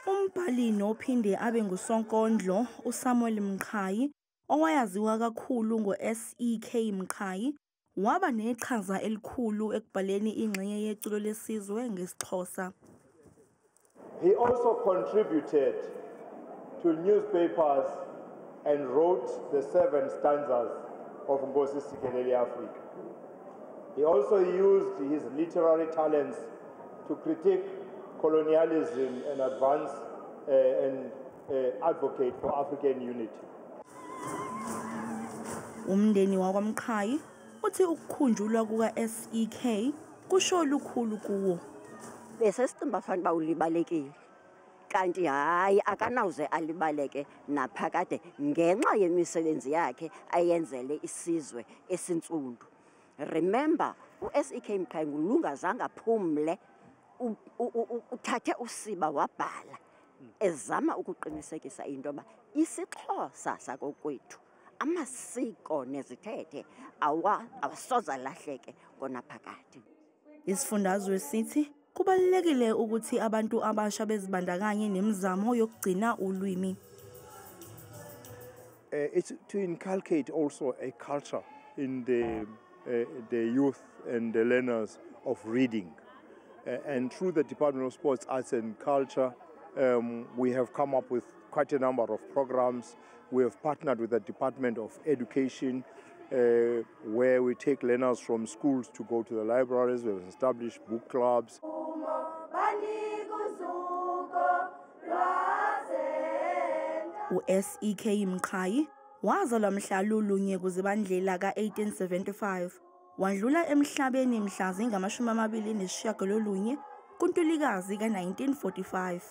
Umbhali nophinde abe ngusonkondlo uSamuel Mqhayi, owayaziwa kakhulu ngo-S.E.K. Mqhayi, waba neqhaza elikhulu ekubhaleni ingxenye yeculo lesizwe ngesiXhosa. He also contributed to newspapers and wrote the seven stanzas of Nkosi Sikelel' iAfrika. He also used his literary talents to critique colonialism and advance and advocate for African unity. Umndeni wakwaMqhayi uthi ukukhunjulwa kuka-SEK kusho lukhulu kuwo. Bese sicinga fanele uba ulibalekile, kanti hayi, akanawuze alibaleke naphakade ngenxa yemisebenzi yakhe ayenzele isizwe esintsundu. Remember, u-S.E.K. Mqhayi ngulungazange aphumle, uthathe usiba wabhala ezama ukuqinisekisa into yoba isiXhosa sakokwethu, amasiko nezithethe awasoze alahleke ngonaphakade. Isifundazwe sithi kubalulekile ukuthi abantu abasha bezibandakanye nemizamo yokugcina ulwimi. It's to inculcate also a culture in the youth and the learners of reading. And through the Department of Sports, Arts and Culture, we have come up with quite a number of programs. We have partnered with the Department of Education, where we take learners from schools to go to the libraries. We have established book clubs. U-S.E.K. Mqhayi wazalwa mhla lulunye kuZibandlela ka-1875, wadlula emhlabeni mhla zingama-29 kuNtulikazi ka-1945.